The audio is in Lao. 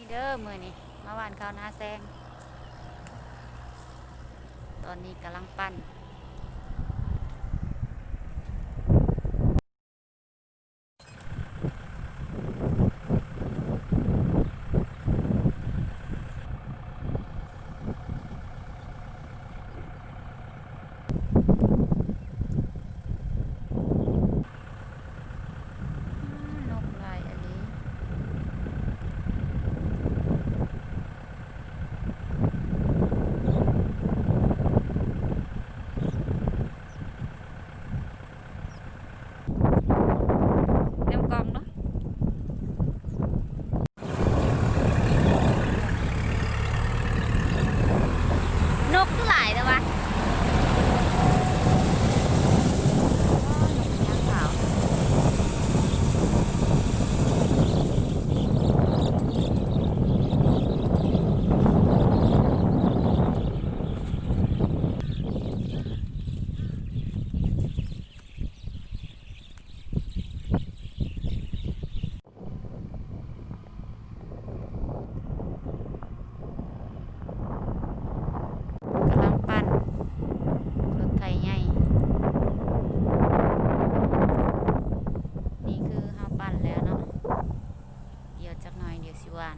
ເດີ ມື້ນີ້ມາຫວ່ານເຂົ້ານາແຊງ ຕອນນີ້ກຳລັງປັ່ນ. ແນມກ້ອງເນາະ ນົກຄືຫຼາຍແທ້ວະ. ກຳລັງປັ່ນລົດໄຖໃຫຍ່ ນີ້ຄືເຮົາປັ່ນແລ້ວເນາະ ດຽວຈັກໜ່ອຍດຽວຊິຫວ່ານ.